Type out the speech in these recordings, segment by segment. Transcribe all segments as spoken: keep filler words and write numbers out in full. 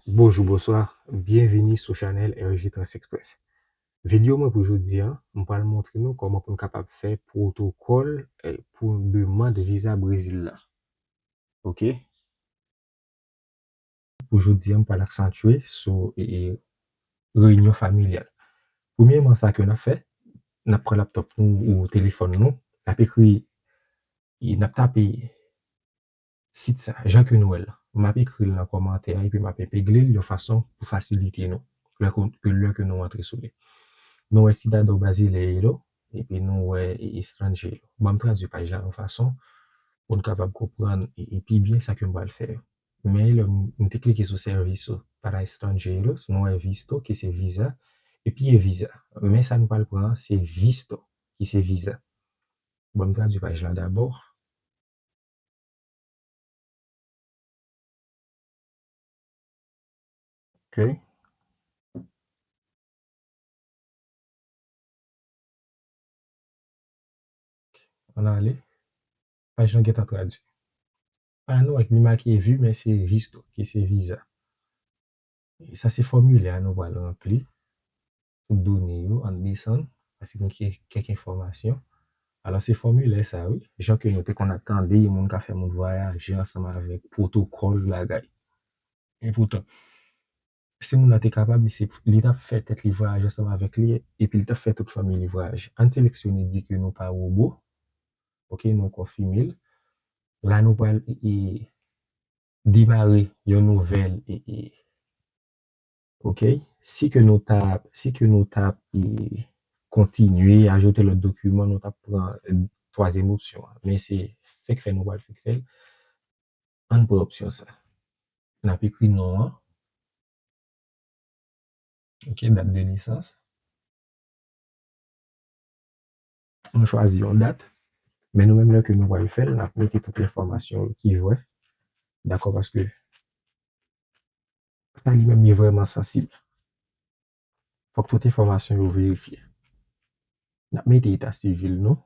Bonjou, bonswa, byenvini sou chanèl R J Trans Express. Videyo mwen pou jodi a, m pral montre nou kòman pou n kapab fè pwotokòl, eh, pou demann viza Brezil la. Oke? Pou jodi a, m pral aksantye sou, e, e, reyinyon familyal. Premyèman, sa ke n ap fè, n ap pran laptòp nou ou telefòn nou, n ap ekri, e, n ap tape sit sa, jan ke nou wè l la. M ap ekri l nan kòmantè a epi m ap epegle l yon fason pou fasilite nou lè ke, ke lè ke nou antre sou li. Nou wè sidadò brazilen yo, epi nou wè e, estranje yo. Ban m tradui paj la yon fason pou n kapab konprann e, e pi byen sa ke m pral fè yo. Men lè m, m te klike sou serviço para estrangeiros, nou wè visto, ki se viza, epi e viza. Men sa nou pral pran an, se visto, ki se viza. Ban m tradui paj la dabò. Ok. Ann ale. Paj lan gentan tradui. A, nou wè li make vi, men se visto, ki se viza. Sa se fòmilè a nou pral ranpli. Tout done yo, ann desann, paske gen kè-, kèk enfòmasyon. Alò, se fòmilè sa, wi. Jan ke nou te konn ap tande, yon moun ka fè moun vwayaje ansanm avèk pwotokòl bagay. Epoutan, si moun nan te kapab, li se, li t ap fè tèt li vwayaje ansanm avèk li, epi li t ap fè tout fanmi li vwayaje. Ann seleksyone di ke nou pa wobo. Oke, nou konfime l. La, nou pral, e, e, demare yon nouvèl, e, e, oke? Si ke nou t ap, si ke nou t ap, e, kontinye, ajoute lòt dokiman, nou t ap pran, e, twazyèm opsyon an. Men se fèk fè nou pral fèk fè l. Ann pran opsyon sa. N ap ekri non an. Ok, dat de nesans. Nou chwazi yon dat. Men nou menm, lè ke nou pral fè l, n ap mete tout enfòmasyon yo ki vrè. Dakò, paske sa li menm li vrèman sansib. Fòk tout enfòmasyon yo verifye. N ap mete eta sivil nou.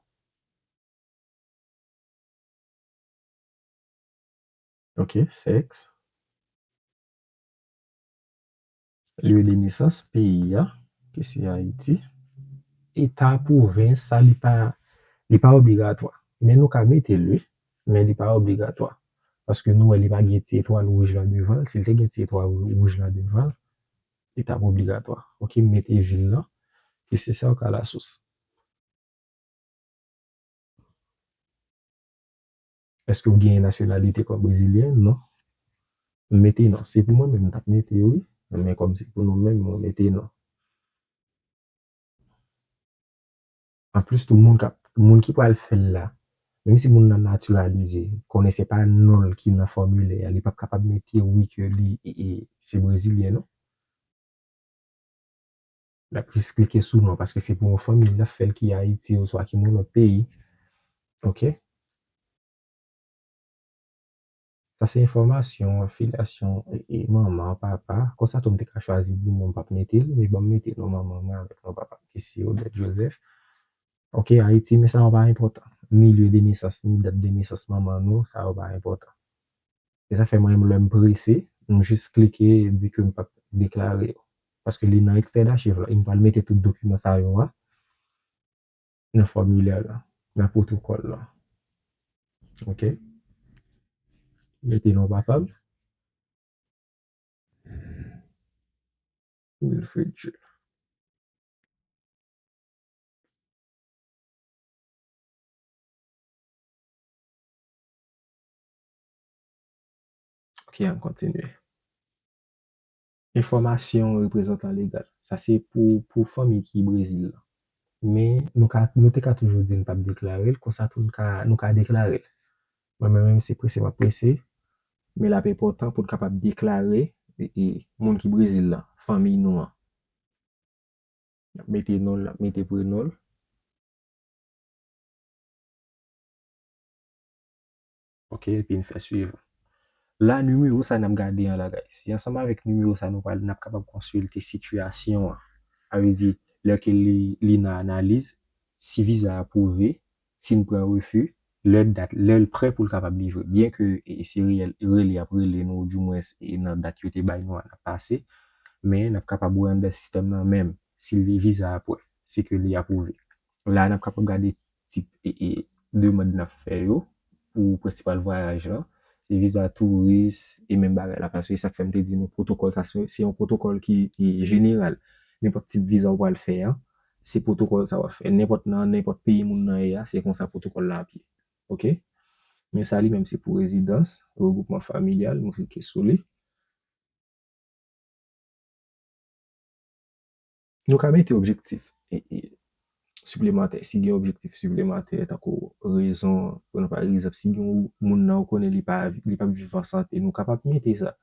Ok, sèks. Lye de nesans, peyi a, ki se Ayiti. Eta, pwovens, sa li pa, li pa obligatwa. Men nou ka mete l, wi. Men li pa obligatwa. Paske nou wè li pa gen ti etwal wouj lan devan l. Si l te gen ti etwal wou-, wouj lan devan l, li t ap obligatwa. Ok, m mete vil lan, ki se Sacalassous. Èske w genyen nasyonalite kòm brezilyen? Non. M mete non. Se pou mwen menm, m t ap mete wi. Men kòm se pou nou menm, mwen mete non. Anplis tou, moun k ap, moun ki pral fè l la, menm si moun nan natiralize, konnen se pa non l ki nan fòmilè a, li p ap kapab mete wi ke li, e, e, se brezilyen, non. L ap jis klike sou non, paske se pou yon fanmi l ap fè l ki Ayiti oswa ki nan lòt peyi. Ok? Sa se enfòmasyon, afilyasyon, e, e, manman, papa. Konsa tou m te ka chwazi di non, m p ap mete l, men ban m mete non manman mwen avèk non papa m, ki se Odette Joseph. Ok, Ayiti, men sa yo pa enpòtan. Ni lye de nesans, ni dat de nesans manman nou, sa yo pa enpòtan. E sa fè mwen menm lè m prese, m jis klike, di ke m p ap deklare yo. Paske li nan ekstrè dachiv la, e m pral mete tout dokiman sa yo a nan fòmilè la, nan pwotokòl la. Ok? Mete non papa m. Wilfred Jules. Ok, ann kontinye. Enfòmasyon reprezantan legal. Sa se pou, pou fanmi ki Brezil la. Men nou ka, nou te ka toujou di n p ap deklare l, konsa tou n ka, nou ka deklare l. Mwen menm, menm si prese m ap prese, men l ap enpòtan pou n kapab deklare, e, e, moun ki Brezil la, fanmi nou an. N ap mete non l, n ap mete prenon l. Ok, epi n fè swivan. La, nimewo sa n ap gade an la, guys. Se ansanm avèk nimewo sa nou pral, n ap kapab konsilte sitiyasyon an. Sa vle di, lè ke li, li nan analiz, si viza a apwouve, si n pran refi, lè dat, lè l prè pou l kapab livre. Byen ke, e, se reyèl, rele y ap rele nou, oudimwens, e, nan dat yo te bay nou a, n ap pase, men n ap kapab wè anndan sistèm nan menm, si li viza a prè, si ke li apwouve. La, n ap kapab gade tip, e, e, demann n ap fè yo pou prensipal vwayaj lan. Se viza touris e menm bagay la, paske sa k fè m te di nou pwotokòl sa, se, se yon pwotokòl ki, ki jeneral. Nenpòt tip viza w pral fè an, se pwotokòl sa w ap fè. Nenpòt nan, nenpòt peyi moun nan ye a, se konsa pwotokòl la ap ye. Oke? Men sa li menm se pou rezidans, regwoupman familyal, nou klike sou li. Nou ka mete objektif, e, e, siplemantè. Si gen objektif siplemantè, tankou rezon, pou nou pa egzanp, si gen yon moun nan ou konnen li pa, li p ap viv an sante, nou kapab mete sa.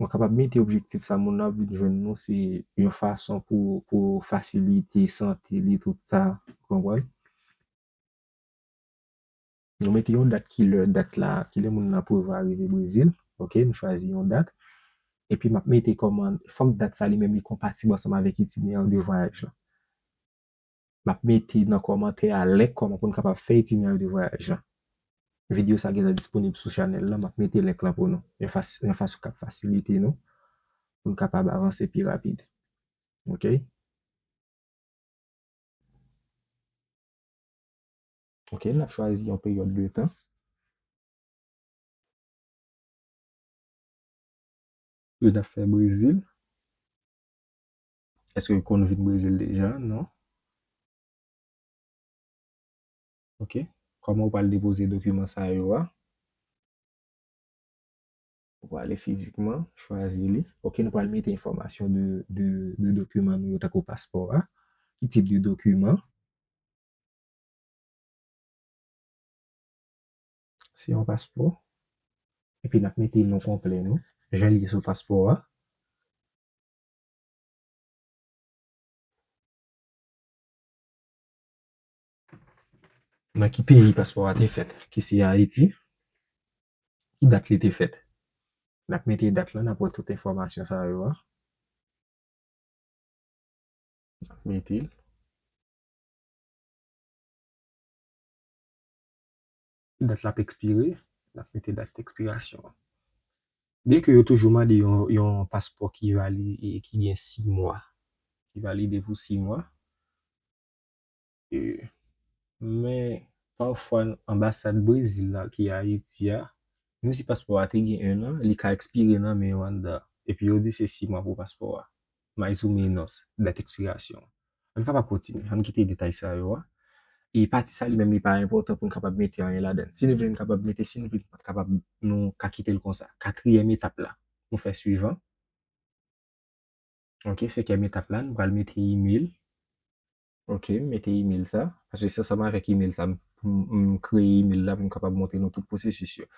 Nou kapab mete objektif sa moun nan ap vin jwenn nou, se yon fason pou, pou fasilite sante li, tout sa, ou konprann? Nou mete yon dat, ki lè dat la, ki lè moun nan prevwa rive Brezil. Oke, nou chwazi yon dat. Epi m ap mete kòman, fòk dat sa li menm li konpatib ansanm avèk itinerè de vwayaj lan. M ap mete nan kòmantè a link kòman pou n kapab fè itinerè de vwayaj lan. Videyo sa gentan disponib sou chanèl lan, m ap mete link lan pou nou. Yon fas-, yon fason k ap fasilite nou pou n kapab avanse pi rapid. Oke? Oke, n ap chwazi yon peryòd de tan. Yo n ap fè Brezil. Èske yo konn vin Brezil deja? Non. Oke. Kòman ou pral depoze dokiman sa yo a? Ou prale fizikman, chwazi li. Oke, nou pral mete enfòmasyon de, de, de dokiman nou yo, tankou paspò a. Ki tip de dokiman? Se yon paspò. Epi n ap mete non konplè nou, jan l ye sou paspò a. Nan ki peyi paspò a te fèt, ki se Ayiti, ki dat li te fèt. N ap mete dat lan, n ap wè tout enfòmasyon sa yo a. N ap mete l. Dat la ap ekspire, n ap mete dat ekspirasyon an. Byen ke yo toujou mande yon, yon paspò ki vali-, e ki gen sis mwa, ki valide pou sis mwa. E, men, pafwa, anbasad Brezil la ki Ayiti a, menm si paspò a te gen en an, li ka ekspire nan men yo anndan. Epi yo di se sis mwa pou paspò a. Mais ou menos, dat ekspirasyon. Ann kapab kontinye. Ann kite detay sa yo a. E pati sa li menm li pa enpòtan pou n kapab mete anyen ladan l. Si nou vle n kapab mete, si nou vle n pa kapab, nou ka kite l konsa. Katriyèm etap la, nou fè swivan. Oke, senkyèm etap la, nou pral mete email. Oke, m mete email sa. Paske se ansanm avèk email sa, m, m, m kreye email la pou m kapab montre nou tout pwosesis yo.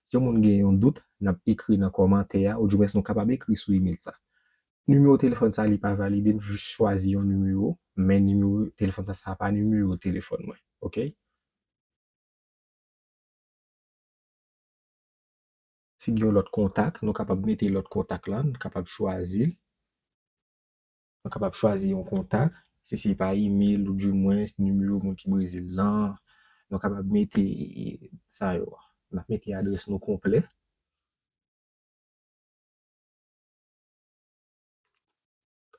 Si yon moun gen yon dout, n ap ekri nan kòmantè a, oudimwens nou kapab ekri sou email sa. Nimewo telefòn sa, li pa valide, m jis chwazi yon nimewo, men nimewo telefòn sa, sa pa nimewo telefòn mwen. Oke? Si gen yon lòt kontak, nou kapab mete lòt kontak la, nou kapab chwazi l. Nou kapab chwazi yon kontak, si se pa email oudimwens nimewo moun ki Brezil lan, nou kapab mete sa yo a. N ap mete adrès nou konplè.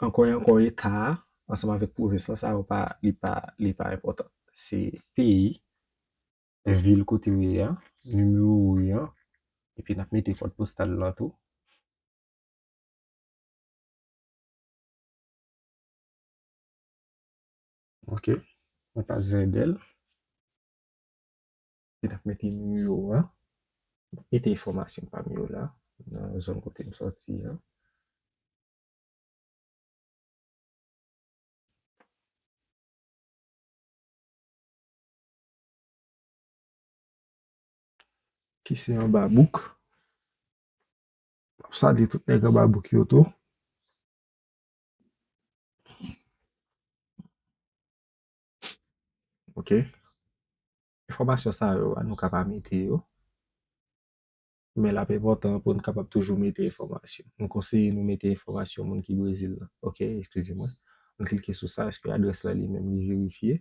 Ankò e ankò, eta a, ansanm avèk pwovens lan, sa yo pa, li pa, li pa enpòtan. Se peyi, vil kote w ye a, nimewo w ye a, epi n ap mete kòd postal lan tou. Oke. Mwen pa Zèdèl. Epi n ap mete nimewo a. Mete enfòmasyon pa m yo la, nan zòn kote m sòti a. Ki se anba bouk. M ap salye tout nèg anba bouk yo tou. Oke. Enfòmasyon sa yo a, nou ka pa mete yo. Men l ap enpòtan pou n kapab toujou mete enfòmasyon. M konseye nou mete enfòmasyon moun ki Brezil lan. Oke, eskize mwen. Ann klike sou sa, èske adrès la li menm li verifye?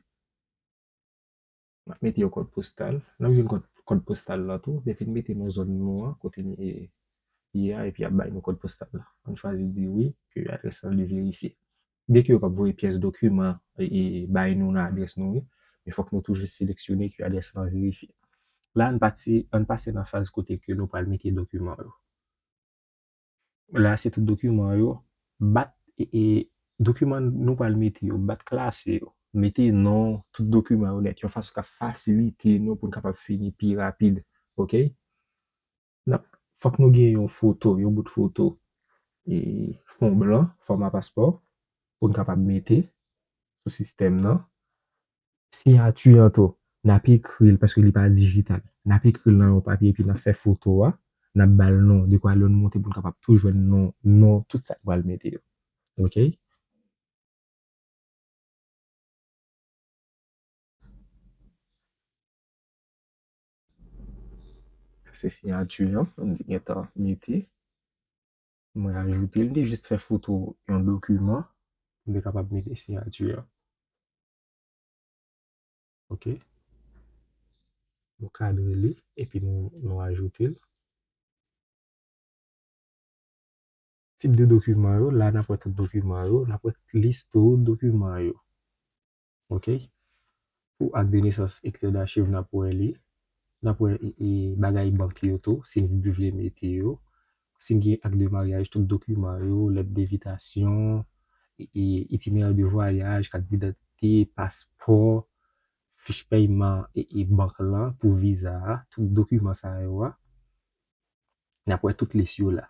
N ap mete yon kòd postal. N ap jwenn kòd, kòd postal la tou. Lè fin mete nan zòn nou an, kote n ye a, epi y ap bay nou kòd postal la. Ann chwazi di wi, ke adrès lan li verifye. Byenke yo p ap voye pyès dokiman e, e, bay nou nan adrès nou, wi, men fòk nou toujou seleksyone ke adrès lan verifye. La, ann pati, ann pase nan faz kote ke nou pral mete dokiman yo. La, se tout dokiman yo. Bat, e, e, dokiman nou pral mete yo, bat klase yo. Mete non, tout dokiman yo nèt, yon fason k ap fasilite nou pou n kapab fini pi rapid. Oke? N ap, fòk nou gen yon foto, yon bout foto, e, fon blan, fòma paspò, pou n kapab mete sou sistèm nan. Siyati an tou, n ap ekri l, paske li pa dijital. N ap ekri l nan yon papye, epi n ap fè foto a, n ap ba l non, dekwa lè n monte pou n kapab tou jwenn non, non, tout sa k pral mete yo. Oke? Se siyati an, m te gentan mete. Mwen ajoute l, m te jis fè foto yon dokiman, m te kapab mete siyati an. Oke. Nou kadre li, epi nou, nou ajoute l. Tip de dokiman yo, la n ap wè tout dokiman yo, n ap wè lis tout dokiman yo. Oke? Pou ak de nesans, ekstrè dachiv, n ap wè li. N ap wè, e, e, bagay bank yo tou, si n vle mete yo. Si n gen ak de maryaj, tout dokiman yo, lèt denvitasyon, e, e, itinerè de vwayaj, kat didantite, paspò, fich pèyman, e, e, bank lan pou viza a, tout dokiman sa yo a. N ap wè tout lis yo la.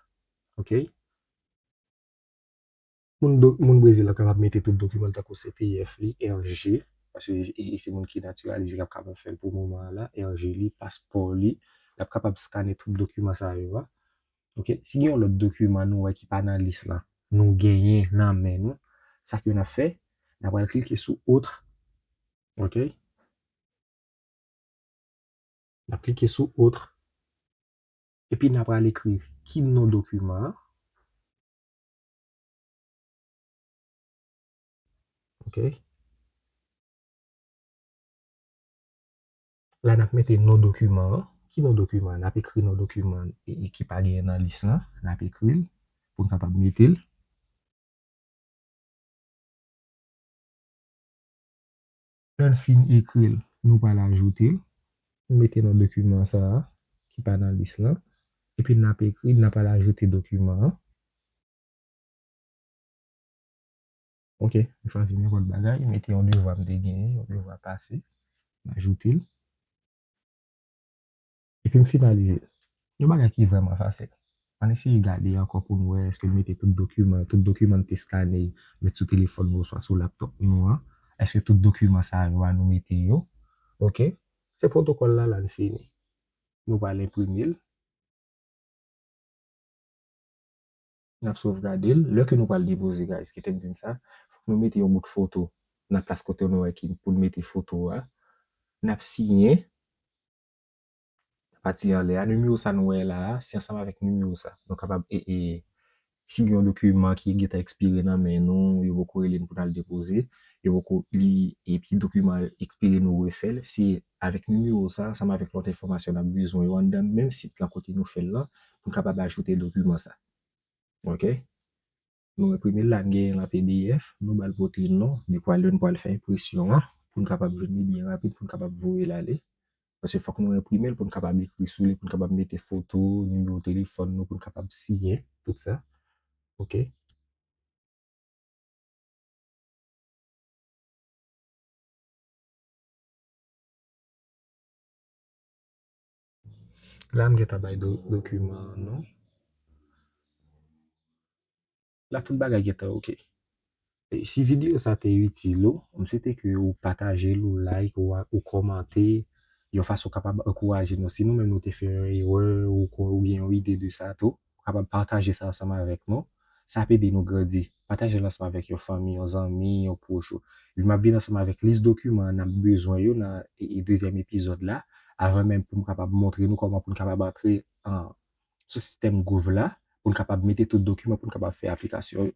Oke? Moun do, moun Brezil la kapab mete tout dokiman l tankou C P F li, R G, paske e, e se moun ki natiralize k ap kapab fè l pou moman an la, R G li, paspò li, l ap kapab skannen tout dokiman sa yo a. Oke? Si gen yon lòt dokiman nou wè ki pa nan lis lan, nou genyen nan men nou, sa ke n ap fè, n ap al klike sou autre. Oke? N ap klike sou autre. Epi n ap al ekri ki non dokiman an. Oke. La, n ap mete non dokiman an. Ki non dokiman an? N ap ekri non dokiman an e, e ki pa genyen nan lis lan. N ap ekri l pou n kapab mete l. Lè n fin ekri l, nou pral ajoute l. Mete non dokiman sa a ki pa nan lis lan. Epi n ap ekri, n ap al ajoute dokiman an. Oke, m chwazi nenpòt bagay, mete yon devwa m te genyen, yon devwa pase, m ajoute l. Epi m finalize l. Yon bagay ki vrèman fasil. Ann eseye gade ankò pou n wè èske n mete tout dokiman, tout dokiman n te skane, met sou telefòn nou oswa sou laptòp nou an. Èske tout dokiman sa yo a nou mete yo? Oke. Se pwotokòl la, la n fini. Nou pral enprime l. N ap sovgade l. Lè ke nou pral depoze, guys, kite m di n sa, fòk nou mete yon bout foto nan plas kote nou wè ki pou n mete foto a. N ap siyen. Pati anlè a, nimewo sa nou wè la a, se ansanm avèk nimewo sa. Nou kapab, e, e, si gen yon dokiman ki gentan ekspire nan men nou, yo poko rele n pou n al depoze, yo poko li, epi dokiman an ekspire, nou refè l, se avèk nimewo sa, ansanm avèk lòt enfòmasyon n ap bezwen yo anndan menm sit lan kote nou fè l lan, pou n kapab ajoute dokiman sa. Oke? Nou enprime l la, n genyen l an P D F, nou ba l pote non, dekwa lè n pral fè enpresyon an, pou n kapab jwenn li byen rapid, pou n kapab voye l ale. Paske fòk nou enprime l pou n kapab ekri sou li, pou n kapab mete foto, nimewo telefòn nou, pou n kapab siyen, tout sa. Oke? La, m gentan bay do, dokiman an non. La, tout bagay gentan oke. E si videyo sa te itil ou, m swete ke ou pataje l, ou like, ou, ou kòmante, yon fason kapab ankouraje nou. Si nou menm nou te fè yon erè, ou, ou gen yon ide de sa tou, ou kapab pataje sa ansanm avèk nou. Sa ap ede nou grandi. Pataje l ansanm avèk yon fanmi, yon zanmi, yon pwòch ou. Epi m ap vin ansanm avèk lis dokiman n ap bezwen yo nan e, e dezyèm epizòd la, avan menm pou m kapab montre nou kòman pou n kapab antre an, sou sistèm Groove la, pou n kapab mete tout dokiman, pou n kapab fè aplikasyon yo.